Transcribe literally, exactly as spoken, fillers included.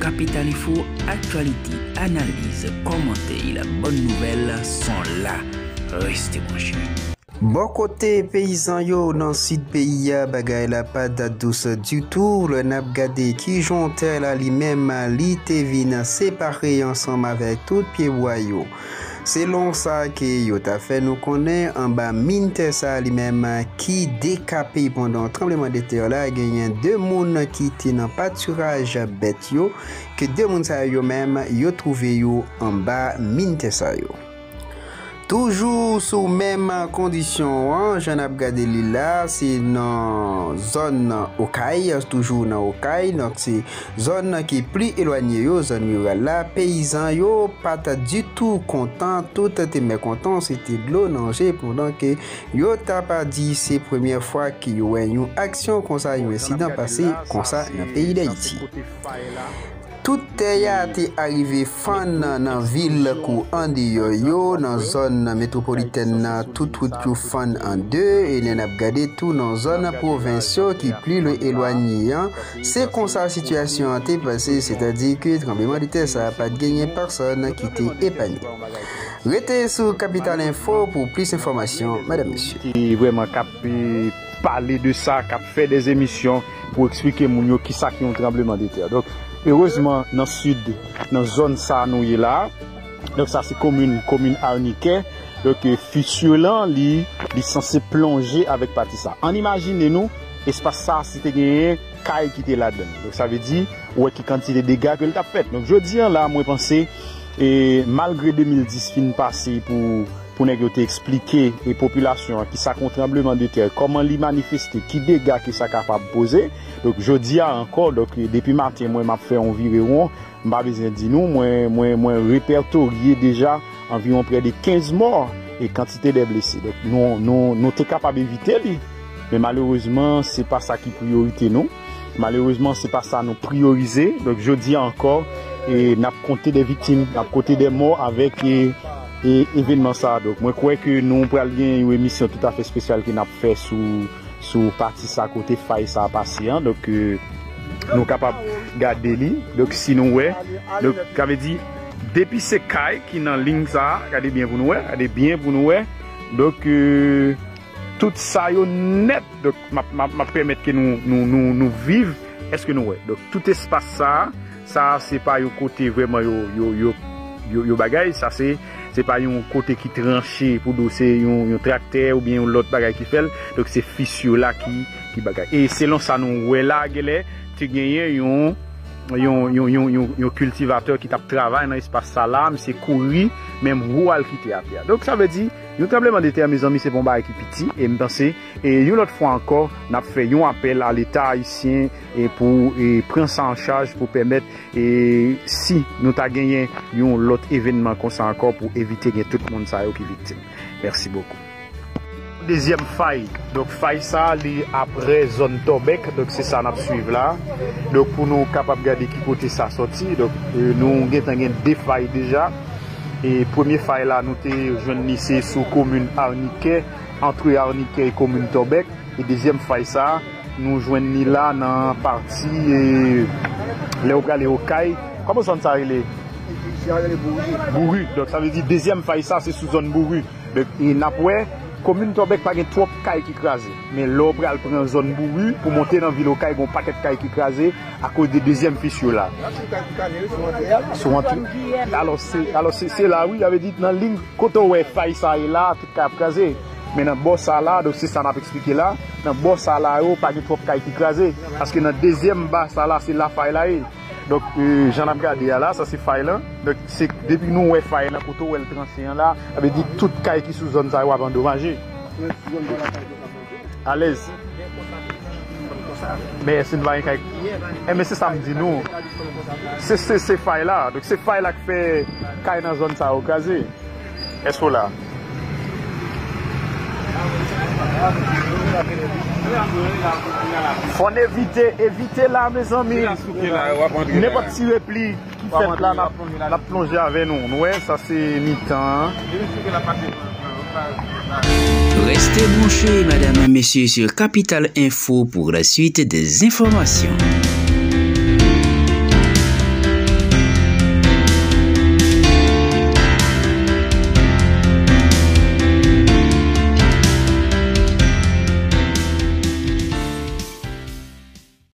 Kapital Info, aktyalite, analiz, kòmantè, bòn nouvèl, son la. Reste branche. Bò kote peyizan yo nan sid peyi a, bagay la pa t dous ditou. Lè n ap gade kijan tè la li menm li te vin separe ansanm avèk tout pyebwa yo. Selon sa ke yo ta fè nou konnen, anba min tè sa li menm ki dekape pandan tranbleman de tè la, genyen de moun ki te nan patiraj bèt yo, ke de moun sa yo menm yo twouve yo anba min tè sa yo. Toujou sou menm kondisyon an, jan n ap gade li la, se nan zòn Okay, toujou nan Okay, donk se zòn ki pli elwanye yo, zòn riral la, peyizan yo pa t ditou kontan, tout te mèkontan, se te dlo nan je, pandan ke yo t ap di se premyè fwa ke yo wè yon aksyon konsa, yon ensidan pase konsa nan peyi Dayiti. Tout tè a te arive fann nan vil kou andeyò yo, nan zòn metwopolitèn nan, tout wout yo fann an de, e lè n ap gade tou nan zòn pwovens yo ki pli lwen elwanye an, se konsa sitiyasyon an te pase, sètadi ke tranbleman de tè sa a pa t genyen pèsòn ki te epanye. Rete sou Kapital Info pou plis enfòmasyon, medam, mesye. Ki vrèman k ap, e, pale de sa, k ap fè de emisyon pou eksplike moun yo kisa ki yon tranbleman de tè. Donk, erezman, nan sid, nan zòn sa nou ye la, donk sa se komin, komin Arnikè. Donk, e, fissure lan, li, li sanse plonje avèk pati sa. Ann imajine nou, espas sa, si te genyen kay ki te ladan l. Donk, sa vle di, ou wè ki kantite dega ke l t ap fèt. Donk, jodi a la, mwen panse, e, malgre de mil dis fin pase pou, pou nèg yo te eksplike, e, popilasyon an kisa k yon tranbleman de tè, kòman li manifeste, ki dega ke sa kapab poze. Donk, jodi a ankò, donk, e, depi maten, mwen, m ap fè yon virewon, m pa bezwen di nou, mwen, mwen, mwen repètorye deja anviwon prè de kenz mò e kantite de blese. Donk, nou, nou, nou te kapab evite li. Men malerezman, se pa sa ki priyorite nou. Malerezman, se pa sa nou priyorize. Donk, jodi a ankò, e, n ap konte de viktim, n ap konte de mò avèk, e, e, evènman sa. Donk, mwen kwè ke nou pral gen yon emisyon toutafè espesyal ke n ap fè sou, sou pati sa kote fay sa pase an. Donk, e, nou kapab gade li. Donk, si nou wè, donk, sa vle di, depi se kay ki nan liy sa, gade byen pou nou wè, gade byen pou nou wè. Donk, e, tout sa yo nèt. Donk, m ap, m ap, m ap pèmèt ke nou, nou, nou, nou viv. Èske nou wè? Donk, tout espas sa, sa se pa yon kote vrèman yo, yo, yo, yo, yo bagay. Sa se, se pa yon kote ki tranche pou di w se yon, yon traktè oubyen yon lòt bagay ki fè l. Donk, se fissure la ki, ki bagay. E selon sa nou wè la, genlè, te genyen yon, yon, yon, yon, yon, yon kiltivatè ki t ap travay nan espas sa la, misye kouri, menm wou al kite atè a. Donk, sa vle di, yon tranbleman de tè, mezanmi, se pa yon bagay ki piti, e m panse, e yon lòt fwa ankò, n ap fè yon apèl a Leta ayisyen, e pou, e, pran sa an chaj pou pèmèt, e, si nou ta genyen yon lòt evènman konsa ankò, pou evite gen tout moun sa yo ki viktim. Mèsi bokou. Dezyèm fay. Donk, fay sa, li aprè zòn Tòbèk. Donk, se sa n ap swiv la. Donk, pou nou kapab gade ki kote sa sòti. Donk, e, nou gentan gen de fay deja. E premye fay la, nou te jwenn li, se sou komin Arnikè, antre Arnikè e komin Tòbèk. E dezyèm fay sa, nou jwenn li la nan pati, e, lè ou prale Okay. Kòman zòn sa rele? Bouri. Donk, sa vle di dezyèm fay sa, se sou zòn Bouri. Donk, e n ap wè, komin Tòbèk pa gen twòp kay ki kraze. Men lè w pral pran zòn Bouri, pou monte nan vil Okay, gen yon pakèt kay ki kraze akoz de dezyèm fissure la. Sou antre. Alò, se, alò, se, se la, wi, sa vle di, nan liy kote w wè fay sa ye la, tout kay ap kraze. Men nan bò sa la, donk, se sa n ap eksplike la. Nan bò sa la yo, pa gen twòp kay ki kraze. Paske nan dezyèm ba sa la, se la fay la ye. Donk, e, jan n ap gade a la, sa se fay lan. Donk, se depi nou wè fay lan, kote w wè l tranche an la, sa vle di tout kay ki sou zòn sa yo ap andomaje. Alèz. Men si n pa gen kay, e, men se sa m di nou. Se, se, se fay la. Donk, se fay la k fè kay nan zòn sa yo kraze. Èske w la? Fò n evite, evite la, mezanmi. Nenpòt ti repli ki fèt la, n ap, n ap plonje avè nou. Nou wè, sa se mitan an. Restez branchés, mesdames et messieurs, sur Capital Info pour la suite des informations.